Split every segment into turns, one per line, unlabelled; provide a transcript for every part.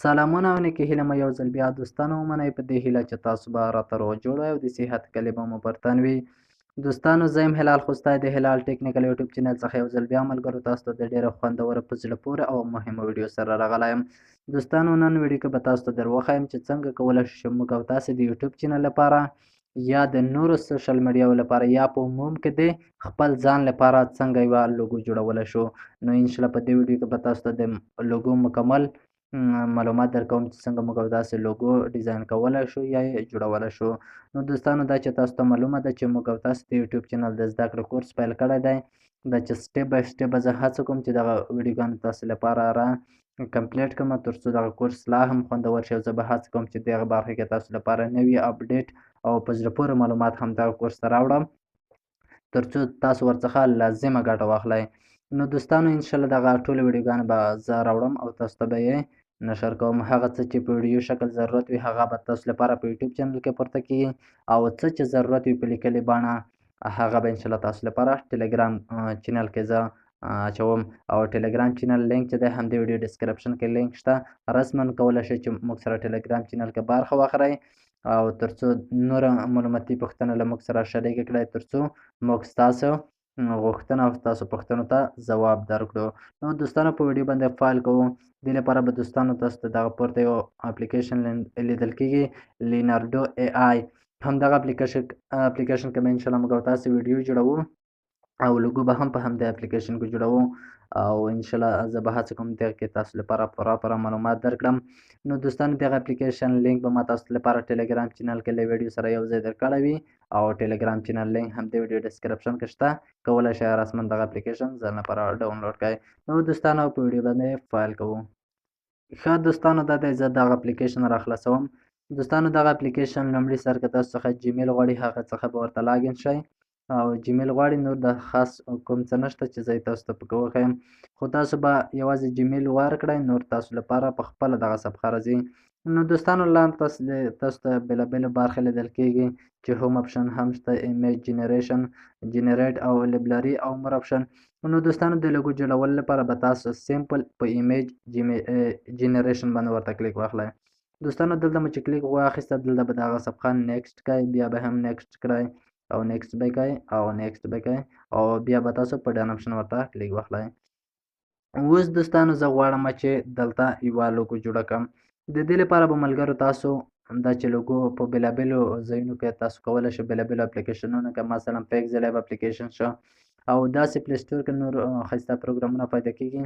سلامونه او نیکې هیله مو یو ځل بیا دوستانو ومنئ، په دې هیله چې تاسو به راته روغ جوړ وئ او د صحت کلي به مو پر تن وي. دوستانو، زه یم هلال خوستی د هلال ټیکنیکل یوټیوب چینل څخه یو ځل بیا ملګرو تاسو ته د ډېرو خوندورو، په زړه پورې او مهمو ویډیو سره راغلی یم. دوستانو، نن ویډیو کې به تاسو ته در وښایم چې څنګه کولی شو چې موږ او تاسې د یوټیوب چینل لپاره یا د نورو سوشل میډیاو لپاره یا په عموم کې د خپل ځان لپاره څنګه یوه لوګو جوړولی شو. نو انشاءالله په دې ویډیو کې به تاسو ته د لوګو مکمل معلومات درکوم چې څنګه موږ او تاسې لوګو ډیزاین کولی شو یا یې جوړولی شو. نو دوستانو، دا چې تاسو ته معلومه ده چې موږ او تاسې د یوټیوب چینل د زده کړې کورس پیل کړی دی، دا چې step by step به زه هڅه کوم چې دغه ویډیوګانې تاسو لپاره را complete کړم تر څو دغه کورس لا هم خوندور شي، او زه به هڅه کوم چې دغه برخه کې تاسو لپاره نوي update او په زړه پورې معلومات هم دغه کورس ته راوړم تر څو تاسو ورڅخه لازمه ګټه واخلئ. نو دوستانو، انشاءالله دغه ټولې ویډیوګانې به زه راوړم او تاسو ته به یې نشر کوم. هغه څه چې په ویډیو شکل ضرورت وي هغه به تاسو لپاره په یوټیوب چینل کې پورته کیږي، او څه چې ضرورت وي په لیکلې بڼه هغه به انشاءالله تاسو لپاره ټلګرام چینل کې زه اچوم. او ټلګرام چینل لینک چې دی هم د ویډیو description کې لینک شته، رسما کولی شئ چې موږ سره ټلګرام چینل کې برخه واخلئ او تر څو نوره معلوماتي پوښتنه له موږ سره شریکه کړئ تر څو موږ ستاسو غوښتنه او ستاسو پوښتنو ته ځواب درکړو. نو دوستانو، په ویډیو باندې فایل کوو. دې لپاره به دوستانو تاسو ته دغه پورته یو اپلیکیشن لیدل کېږي، لینارډو AI. هم دغه اپلیکیشن کې به انشاءالله موږ او تاسو ویډیو جوړوو او لوګو به هم په همدې اپلیکیشن کې جوړوو، او انشاءالله زه به هڅه کوم دغه کې تاسو لپاره پوره پوره معلومات درکړم. نو دوستانو، دغه اپلیکیشن لینک به ما تاسو لپاره ټلګرام چینل کې له ویډیو سره یو ځای درکړی وي، او ټلګرام چینل لینک هم د ویډیو description کې شته، کولی شئ رسما دغه اپلیکیشن ځان لپاره ډاونلوډ کړئ. نو دوستانو، په ویډیو باندې فایل کوو. ښه دوستانو، دا دی زه دغه اپلیکیشن راخلاصوم. دوستانو، دغه اپلیکیشن لومړي سر کې تاسو څخه جیمیل غواړي، هغه څخه به ورته login شئ، او جیمیل غواړي نور د خاص کوم څه نشته چې زه یې تاسو ته پکې وښیم، خو تاسو به یوازې جیمیل ورکړئ، نور تاسو لپاره په خپله دغه صفحه راځي. نو دوستانو، لاندې تاسو ته بېلابېلې برخې لیدل کېږي چې home option هم شته، image generation، generate او library او more option. نو دوستانو، د لوګو جوړولو لپاره به تاسو simple په image generation باندې ورته کلیک واخلئ. دوستانو، دلته مو چې کلیک واخیسته، دلته به دغه صفحه next کړئ، بیا به هم next کړئ او next به کړئ او next به کړئ، او بیا به تاسو په done option ورته کلیک واخلئ. اوس دوستانو، زه غواړم چې دلته یوه لوګو جوړه کړم. د دې لپاره به ملګرو تاسو دا چې لوګو په بېلابېلو ځایونو کې تاسو کولی شئ، بېلابېلو اپلیکیشنونو کې، مثلا PixelLab اپلیکیشن شو او داسې Play Store کې نور ښایسته پروګرامونه پیدا کېږي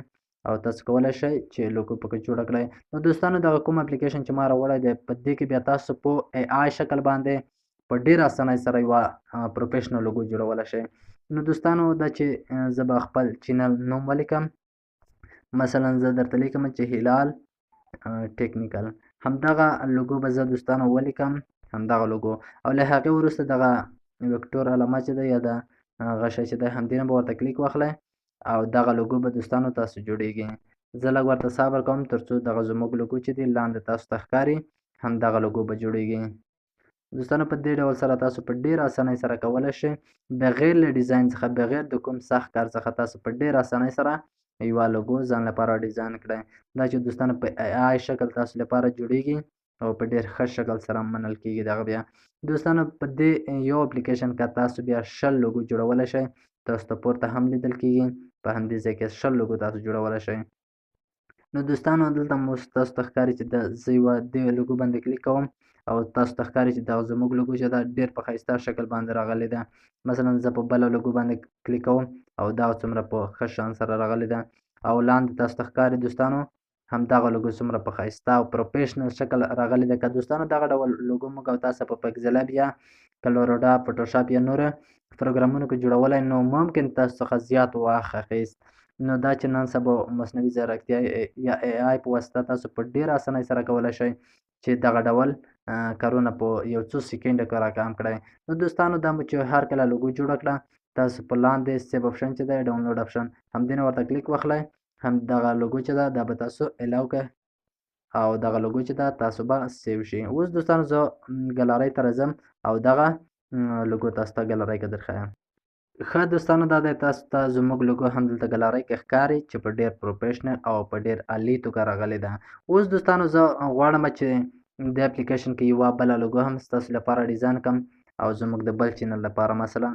او تاسو کولی شئ چې لوګو پکې جوړه کړئ. نو دوستانو، دغه کوم اپلیکیشن چې ما راوړی دی، په دې کې بیا تاسو په AI شکل باندې په ډېره اسانۍ سره یوه professional لوګو جوړولی شئ. نو دوستانو، دا چې زه به خپل چینل نوم ولیکم، مثلا زه درته لیکم چې هلال ټیکنیکل، همدغه لوګو به زه دوستانو ولیکم، همدغه لوګو، او له هغې وروسته دغه وکټور علامه چې ده یا د غشی چې ده، همدې نه به ورته کلیک واخلئ او دغه لوګو به دوستانو تاسو جوړیږي. زه لږ ورته صبر کوم تر څو دغه زموږ لوګو چې دی لاندې تاسو ته ښکاري، همدغه لوګو به جوړیږي. دوستانو، په دې ډول سره تاسو په ډېره اسانۍ سره کولی شئ بغیر له ډیزاین څخه، بغیر د کوم سخت کار څخه تاسو په ډېره اسانۍ سره یوه لوګو ځان لپاره ډیزاین کړئ. دا چې دوستانو په AI شکل تاسو لپاره جوړیږي او په ډېر ښه شکل سره منل کیږي. دغه بیا دوستانو په دې یو اپلیکیشن کې تاسو بیا 20 لوګو جوړولی شئ، تاسو ته پورته هم لیدل کیږي، په همدې ځای کې 20 لوګو تاسو جوړولی شئ. نو دوستانو، دلته مو تاسو ته ښکاري چې زه یوه دې لوګو باندې کلیک کوم او تاسو ته ښکاري چې دغه زموږ لوګو چې ده ډېر په ښایسته شکل باندې راغلې ده. مثلا زه په بله لوګو باندې کلیک کوم او دا څومره په ښه شان سره راغلې ده، او لاندې تاسو ته ښکاري دوستانو همدغه لوګو څومره په ښایسته او professional شکل راغلې ده. که دوستانو دغه ډول لوګو موږ او تاسو په PixelLab یا CorelDRAW، Photoshop یا نورو پروګرامونو کې جوړولی، نو ممکن تاسو څخه زیات وخت اخیست. نو دا چې نن سبا مصنوعي ځیرکتیا یا AI په واسطه تاسو په ډېره اسانۍ سره کولی شئ چې دغه ډول کارونه په یو څو سیکنډ کې راکم کړئ. نو دوستانو، دا مو چې هر کله لوګو جوړه کړه، تاسو په لاندې save option چې دی، download option، همدې نه ورته کلیک واخلئ، هم دغه لوګو چې ده دا به تاسو allow کړئ او دغه لوګو چې ده تاسو به save شي. اوس دوستانو، زه ګلرۍ ته راځم او دغه لوګو تاسو ته ګلرۍ کې درښایم. ښه دوستانو، دا دی تاسو ته زموږ لوګو هم دلته ګلرۍ کې ښکاري چې په ډېر professional او په ډېر عالي توګه راغلې ده. اوس دوستانو زه غواړم چې د اپلیکیشن کې یوه بله لوګو هم ستاسو لپاره ډیزاین کړم او زموږ د بل چینل لپاره. مثلا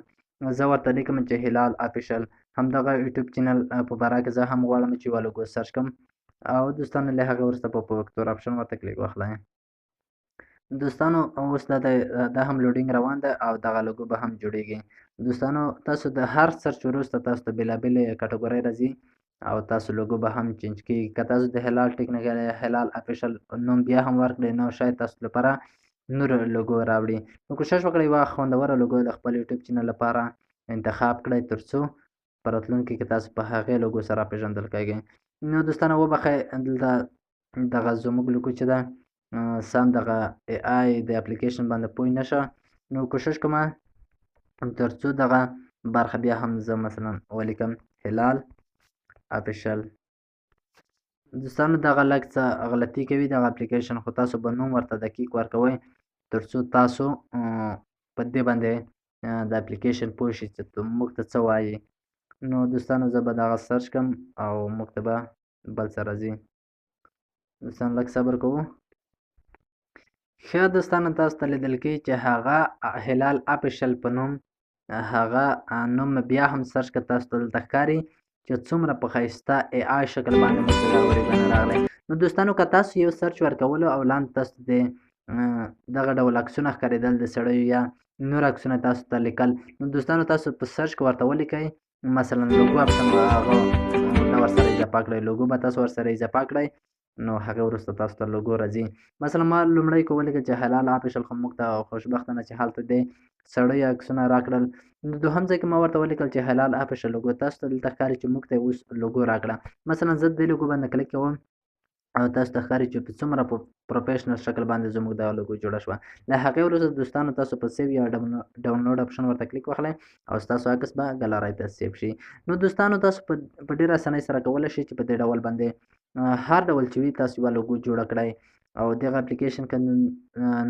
زه ورته لیکم چې هلال افیشل، همدغه یوټیوب چینل په باره کې زه هم غواړم چې یوه لوګو search کړم. او دوستانو له هغې وروسته په vector option ورته کلیک واخلئ. دوستانو اوس دا هم loading روان ده او دغه لوګو به هم جوړیږي. دوستانو تاسو د هر search وروسته تاسو ته بېلابېلې کټګورۍ راځي او تاسو لوګو به هم change کیږي. که تاسو د هلال ټیکنیکل هلال افیشل نوم بیا هم ورکړئ نو شاید تاسو لپاره نور لوګو راوړي. نو کوشش وکړئ یوه خوندوره لوګو د خپل یوټیوب چینل لپاره انتخاب کړئ ترڅو په راتلونکي کې تاسو په هغې لوګو سره پېژندل کېږئ. نو دوستانو وبخښئ، دلته دغه زموږ لوګو چې ده سم دغه AI د اپلیکیشن باندې پوه نه شه، نو کوشش کوم ترڅو دغه برخه بیا هم زه مثلا ولیکم هلال افیشل. دوستانو دغه لږ څه غلطي کوي دغه اپلیکیشن، خو تاسو به نوم ورته دقیق ورکوئ ترڅو تاسو په دې باندې د اپلیکیشن پوه شئ چې موږ ته څه وایي. نو دوستانو زه به دغه search کړم او موږ ته به بل څه راځي. دوستانو لږ صبر کوو. ښه دوستانو تاسو ته لیدل کېږي چې هغه هلال افیشل په نوم هغه نوم بیا هم search کړه، تاسو ته دلته ښکاري چې څومره په ښایسته AI شکل باندې موږ ته دا وریګونه راغلی. نو دوستانو که تاسو یو search ورکولو او لاندې تاسو د دغه ډول عکسونه ښکارېدل د سړیو یا نور عکسونه تاسو ته لیکل، نو دوستانو تاسو په search کې ورته ولیکئ مثلا لوګو option هغه دا ورسره اضافه کړئ، لوګو به تاسو ورسره اضافه کړئ، نو هغې وروسته تاسو ته لوګو راځي. مثلا ما لومړی کې ولیکل چې هلال افیشل، خو موږ ته خوشبختانه چې هلته د سړیو عکسونه راکړل. نو دوهم ځای کې ما ورته ولیکل چې هلال افیشل لوګو، تاسو ته دلته ښکاري چې موږ ته اوس لوګو راکړه. مثلا زه دې لوګو باندې کلیک کوم او تاسو ته ښکاري چې په څومره په professional شکل باندې زموږ دا لوګو جوړه شوه. له هغې وروسته دوستانو تاسو په save یا download option ورته کلیک واخلئ او ستاسو عکس به ګلرۍ ته save شي. نو دوستانو تاسو په ډېره اسانۍ سره کولی شئ چې په دې ډول باندې هر ډول چې وي تاسو یوه لوګو جوړه کړئ او دغه اپلیکیشن کې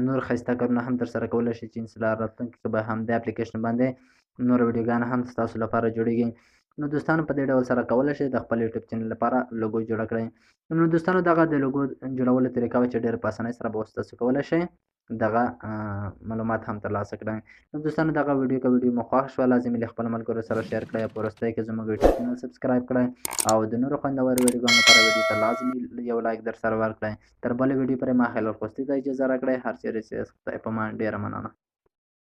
نور ښایسته کارونه هم ترسره کولی شئ چې انشاءالله راتلونکي کې به هم دې اپلیکیشن باندې نور ویډیوګان هم ستاسو لپاره جوړیږي. نو دوستانو په دې ډول سره کولی شئ د خپل یوټیوب چینل لپاره لوګو جوړه کړئ. نو دوستانو دغه د لوګو جوړولو طریقه وه چې ډېره په اسانۍ سره به اوس تاسو کولی شئ دغه معلومات هم ترلاسه کړئ. نو دوستانو دغه ویډیو که ویډیو مو خوښ شوه لازمي له خپلو ملګرو سره share کړئ، په وروستۍ کې زموږ یوټیوب چینل subscribe کړئ او د نورو خوندورو ویډیوګانو لپاره ویډیو ته لازمي یو like در سره ورکړئ. تر بلې ویډیو پورې ما هلال خوستي ته اجازه راکړئ. هر چېرې چې یاست خدای په امان. ډېره مننه.